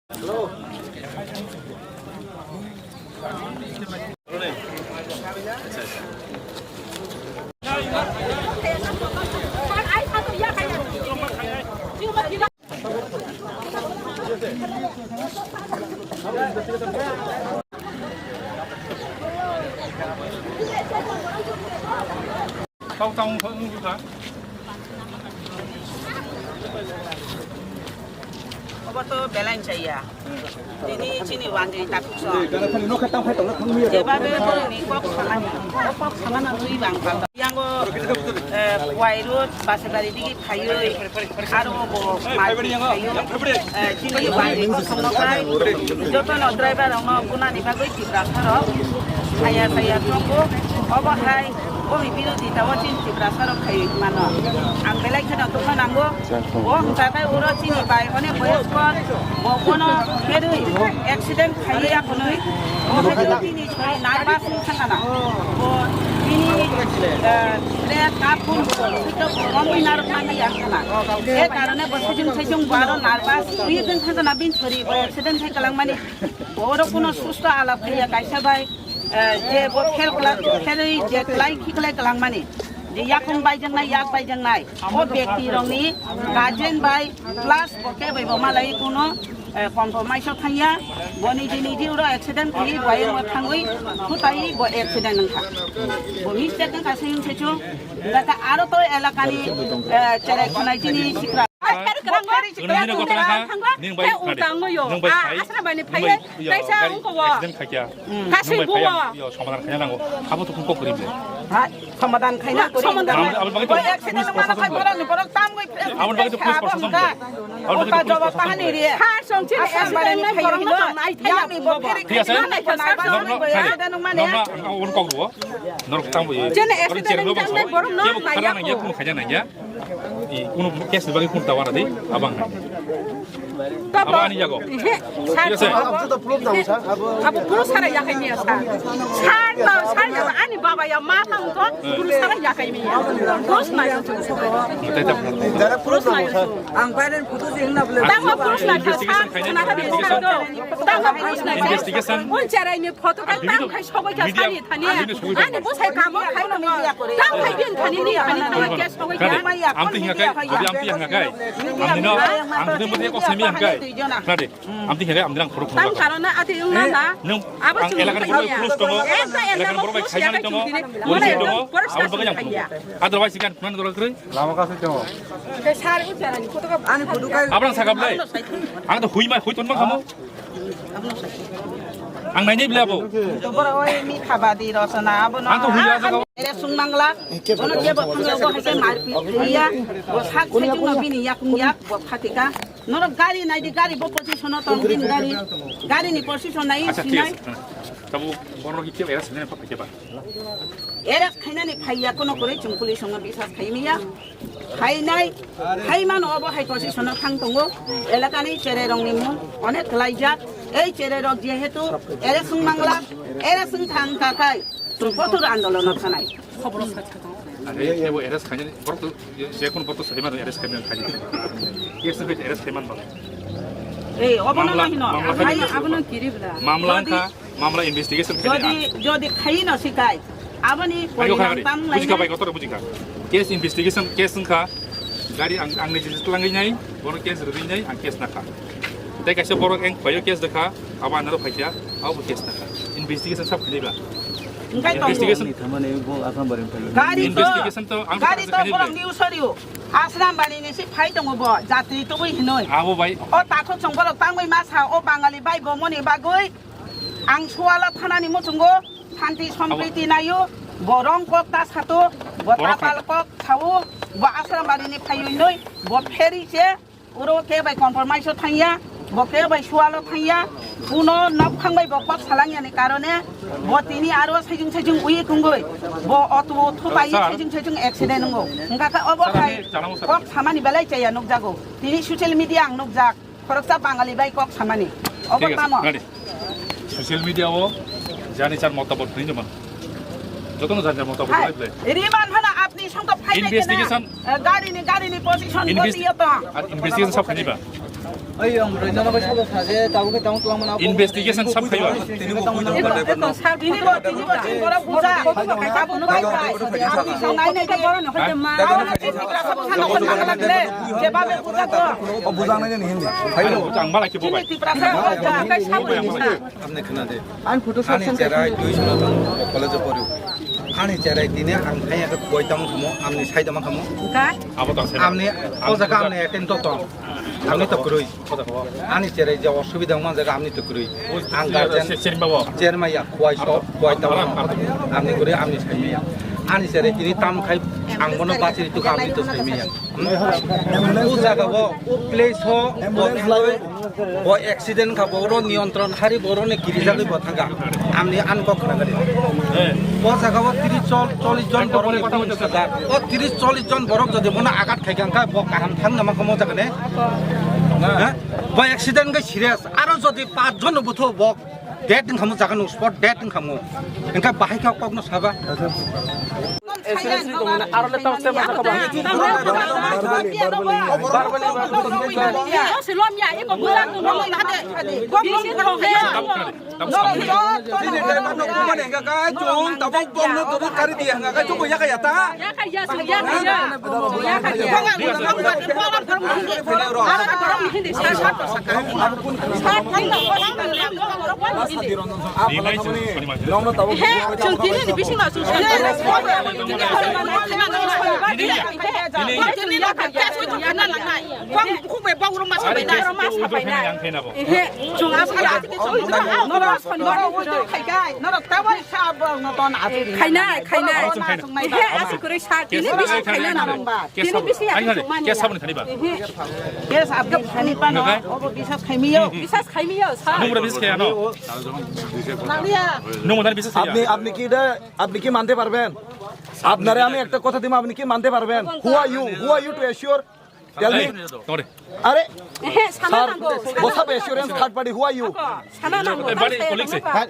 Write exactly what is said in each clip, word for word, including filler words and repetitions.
Kau tang wng kha. Obo to belai chaya. Tini chini wangwi takhuk so. Jebabe borokni kok samani, o kok samana twi bang kha. Yango, eh, Khowai road, Basabari digi phaiwi, aro bo Malpur phaiwi, eh, chini wangwi kosongno khai, jotono driver rokno bunani bagwi Tiprasa rok saya saya tongo. Obo hai, omi birodita o chini Tiprasa rok khai mano. Ang belai kheno dukha nango. O hwnka khe oro chini bai hone boyoskor, bo bono kherwi accident khaiwi akhonwi. Bo khe chini soi nervous wng thangkha na. Bo bini, eh, break, kapun, sito bo romwi narwkmani ya wngkha na. E karone bo saichung saichung bo aro nervous wi wng thangkha na bini sori bo accident khai kwlangmani. Bo oro kuno susto alap khaiya kaisa bai, eh, je bo fail kwlak, kherwi je kwlai khiklai kwlangmani. Je yakung baijaknai, yak baijaknai. O bekti rokni guardian bai plus bo khe bai bo malai kuno, eh, compromise o thangya. Bo niji niji oro accident khaiwi bo ayang o thangwi thutai bo accident wngkha. Bo mistake wngkha se wngse chu. Daga aro to elakani, eh, cherai khonai chini sikra. Nini no gotong kha, ning bai khadi. Ning bai phai. Ning bai, yo, gari accident khaikya. Ning bai phai, yo, somadhan khaina nango. Abo to kok kori ble. Ha, somadhan khaina kori. Somadhan. Abo, abo bagwi to police proshashon bo. Abo bagwi to police proshashon bo. Abo bagwi to police proshashon bo. Sir, song chini accident nai borok no tong nai thai ya. Thik ase? Norma, norma, ang, ang, ang kok bo. Norok tang bo ye. Chini accident nai borok no nai ya. Kebo khara nang ya, kuno khaja nang ya. I, kuno case ni bagwi kuno tawara di, abang hai. Abo ani jago. Ehe, sir, thik ase? Abo, abo puro sara yakai niya, sir. Sir, no, sir, no, ani baba ya, ma tang to, puro sara yakai niya. Puro sna yo. Tei tei. Puro sna yo. Ang pairen photo sing na bole. Tang ma puro sna ka, sir, sna ka di, sir, do. Tang ma puro sna ka. Investigation. Un cherai ni photo ka tang khai sogoi ka sani thani. Ani bo sai kamo khai no media kore. Tang khai din thani ni thani thani ke sogoi ka. Amti hinga kai, abi amti hinga kai. Amni no, ang thani mo ko sami hinga kai. Nade, amti hinga kai, amni rang khoro khoro. Tang karona ati yung na na. Nung, abo ang elakar borok close tongo. Elakar borok bai khai mani tongo. Police tongo. Abo bagai yang tongo. Otherwise ikan kunan dorok kre. Lama kasi tongo. Ke sar u jara ni photo ka. Ani photo kai. Abang sakap lai. Ang to hui mai, hui ton mang kamu. Ang nainai bela bo. To boro oi mi khabadi rosona abono. Ang to huya jaga. Ere sung mangla. Bono je bo thangyo bo haise marpi ya. Bo sak sai jung bini yak yak bo phatika. Norok gari naidi, gari bo position o tong bini gari. Gari ni position nai sinai. Acha, thik ase. Tabu bono hikhe era sinai pa phai ba. Era khainani phaiya kono kore chum police songo bisas khaimiya. Phainai, phaimano obo hai position o thang tongo. Elakani chererokni mung onek klaijak. Ei chererok jehetu era sung mangla, era sung thang kakai, chum kothor andolon o thanai. Are, ebo era khainani, borok to, je kono borok to saimano era khainani khainani. Yes, era khaimano. Ei, obo no mahino. Mamla khai, abono kiribla. Mamla wngkha, mamla investigation khai. Jodi, jodi khai no sikai. Aboni ayo kha gari. Buji kha bai, kotor buji kha. Case investigation, case wngkha. Gari ang, ang ni jis langwi nai, bono case rwgwi nai, ang case nakha. Tei kaisa borok eng phaio case dekha, abo anaro phaikya, abo case nakha. Investigation sab khainai ba. Investigation. Gari to, investigation to ang gari to borok ni usoriu. Asram bari ni si phai tongo bo, jatri tubui hinoi. Abo bai. O takho chong borok tangwi masa, o Bangali bai bo moni bagwi. Ang Suala thanani muchungo shanti sompriti naio, bo rong kok ta sato, bo tapal kok sao, bo Asrambari ni phaiwi noi, bo pheri se, uro ke bai compromise o thangya, bo ke bai Sualo thangya, kuno nokphang bai bo kok salangya ni karone, bo tini aro sejung sejung ui kungoi, bo otu thupai sejung sejung accident ngo. Hingka kha obo hai kok samani belai chaya nukjago. Tini social media ang nukjak. Khoroksa Bangali bai kok samani. Obo tamo. Social media o jani char motabot hinwi mano. Jotono jani char motabot hai. Riman hana apni songto phai investigation. Gari ni, gari ni position investigation sab khainai ba. Investigation sab khaiba. Ang bala ke bobai. Apni khna de. Ani photo section cherai dui salo tong college o pori. Ani cherai tini ang thai ya koi tamo thamo, amni sai tamo thamo. Abo tang sai. Amni o jaga amni attend to tong. Amni to kwrwi. Ani cherai je osubida wngma jaga amni to kwrwi. Ang guardian. Cherai babo. Chermaya, kwai so, kwai tamo. Amni kwrwi, amni sai maya. Ani cherai tini tam khai ang bono bachiri to amni to sai maya. Hmm? O jaga bo, o place ho, bo, bo accident kha, bo ro niyantron hari, bo ro ni kirijagwi bo thangkha. Amni an kok khna gari. Bo jaga bo tris chol-, chollish jon borok ni phone sajak. O tris cholish jon borok jodi bono agat khai kha, bo kaham thang nama kamo jaga ne? Ha? Bo accident khe serious. Aro jodi pach jon butho bo dead wngkhamu jaga no spot dead wngkhamu. Engkha bahai kha kokno saba. Aro le tong se ma ka ba. He, chwng tini ni bising no chwng sa. Tini ni kha kya sa kya na lang nai. Bang khuk bai bang rong ma sa bai na. He, chwng asa ya. Norok, norok withdraw khai kai. Norok ta bai sa bang no ton asa. Khainai, khainai. He, asa kwrwi sa. Tini bising khainai na. Tini bising ya. Kya sa bani thani ba? He. Case update thani pa no. Obo bisas khaimiyo. Bisas khaimiyo, sa. Nung mura bisas khaya no. Naliya. Nung mura bisas khaya. আপনি, আপনি কি এটা, আপনি কি মানতে পারবেন? আপনারে আমি একটা কথা দিব, আপনি কি মানতে পারবেন? Who are you? Who are you to assure? Tell me. Tore. আরে, He, sana sir, nango, sana what have nango. Assurance third party? Who are you? Sana nango. Bani police. হ্যাঁ?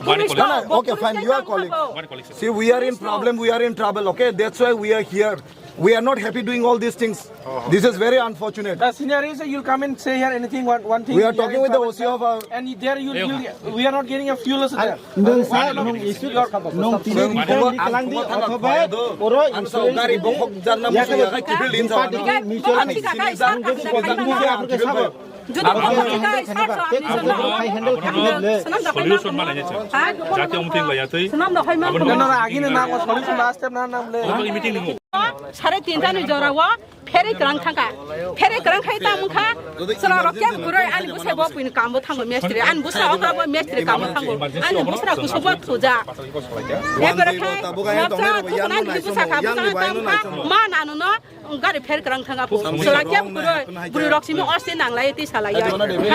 Bani police. No, no, okay, fine, you are calling. Bani police. See, we are in problem, we are in trouble, okay? That's why we are here. We are not happy doing all these things. This is very unfortunate. The scenario is that you'll come and say here anything, one, one thing. We are talking with the O C of our And there you, you, we are not getting a fuel also there. Nwng sa, nwng issue, nwng tini repair ni kalang di, othoba oro insurance gari di, bokhok jarna musu ya, kibir lin sa. Mutual solution ma nai se. Jati umting la yatwi. Nana agini na solution last time na nam le. Sare tinta ni jora wo. Pherwi kwrwng thangkha. Pherwi kwrwng khai tamo wngkha. Chwla rok kebo kwrwi ani bwsai bo buini kambo thango mestri. Ani bwsa okra bo mestri kambo thango. Ani bwsra kusugo thuja. Ekore khai noksa thukna ni bwsa kha bwsa tamo wngkha. Ma nanu no gari pher kwrwng thangkha. Chwla kebo kwrwi bwrwi rok simi osti nanglai twi salai ya.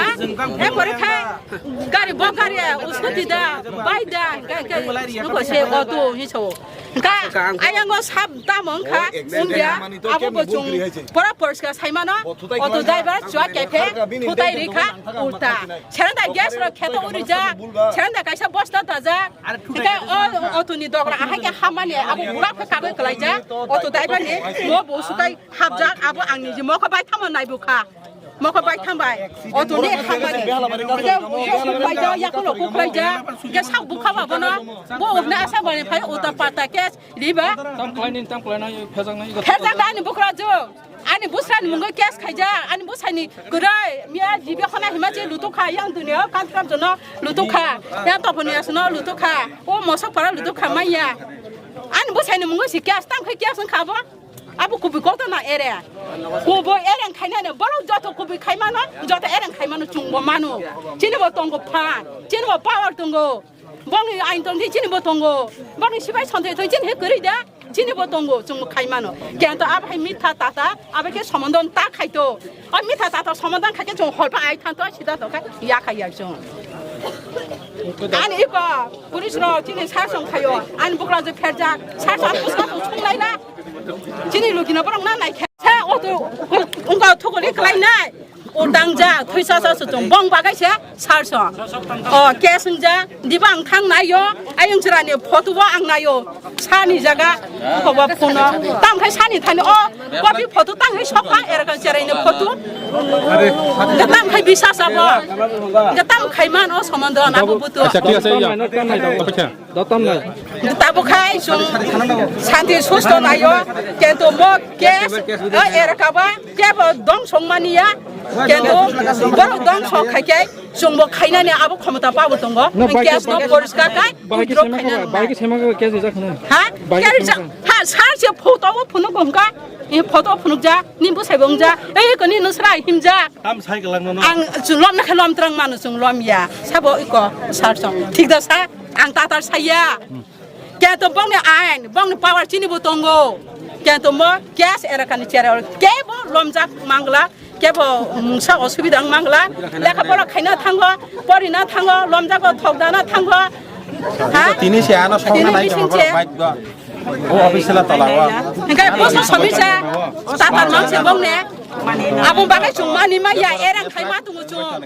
Ha? Ekore khai gari bo gari uskoti da bai da. Nuko se auto hi so. Ka, ayang o sab tamo wngkha, wngya, abo bo chwng pora poriskar sai mano, auto driver chua kephe, thutai rikha, ulta. Serenda gas rok kheto urijak, serenda kaisa bosta dajak, hingke o auto ni dogra ahai khe hamani, abo burak khe kagoi kwlaijak, auto driver ni mo bo sutai hapjak, abo ang niji mokho bai thamo nai bukha. Mokho bai thang bai. Auto ni hambai. Hingke bai ja, yakulo kuklai ja. Hingke sak bukha ba bono. Bo upna asa bani phai uta pata case riba. Tam khlai ni, tam khlai na, phejak na. Phejak ani bukra jo. Ani busra ni mungo case khaija. Ani busra ni kwrai. Miya jibe khona hima je lutukha. Yang dunia kan kam jono lutukha. Yang toponi asno lutukha. O mosok para lutukha maya. Ani busra ni mungo si case tam khai case khabo. Abo kubui kok to na ere. Kubui ere khainai no, borok joto kubui khai mano, joto ere khai mano, chwng bo mano. Chini bo tongo phan, chini bo power tongo. Bongni ain tong di chini bo tongo. Bongni sibai sonte to chini he kwrwi da, chini bo tongo, chwng bo khai mano. Kento abo hai mitha tata, abo khe somondo ta khai to. O mitha tata somondo khai khe chwng holpa ai than to sida to khai ya khai ya chwng. Ani iko police rok chini sasong khayo, ani bukra je pherjak, sasong pusa to sunglai na. Chini lukino borok na nai khe. Sa auto, ungka thukuli klai nai. Tangjak, thwi cha cha sutong, bong bagai se sar song. O, case wngjak, diba ang thang naio, ayung chwrani photo bo ang naio, sani jaga, buko bo phone o. Tam khai sani thani o, copy photo tang khai sokha, era kan cherai ni photo. Tam khai bisa sabo. Tam khai man o somondo na butu. Acha, thik ase, ya. Acha. Dotom nai. Tabo khai chwng santi susto naio, kintu mo case, o, era kaba, kebo dong song mani ya, kintu borok dong song khai khe chwng bo khainani abo khomota pabo tongo. No, bai case no poriskar khai, bai withdraw khainani. Bai khe sema khe case rijak khna. Ha? Bai khe case sema khe. Ha, sar se photo bo phunuk ongka, e photo phunuk ja, ni bo sai bong ja, e ko ni no sra him ja. Tam sai galang no. Ang chwng lom na khe lom trang manu chwng lom ya. Sabo iko sar song. Thik da sa, ang tatar saya. Kintu bongni ain, bongni power chini bo tongo. Kintu mo case era kani chere oro. Kebo lomjak mangla, kebo mungsa osubida wng mangla. Lekha pora khaina thango, porina thango, lomjago thokdana thango. Ha? Tini se ano songna nai bising tongma che. Bike go. O office la tola go. Engkai boso sobi cha. Tatar mang se bongne. Abo bagai chwng mani ma ya erang khai ma tungu chwng.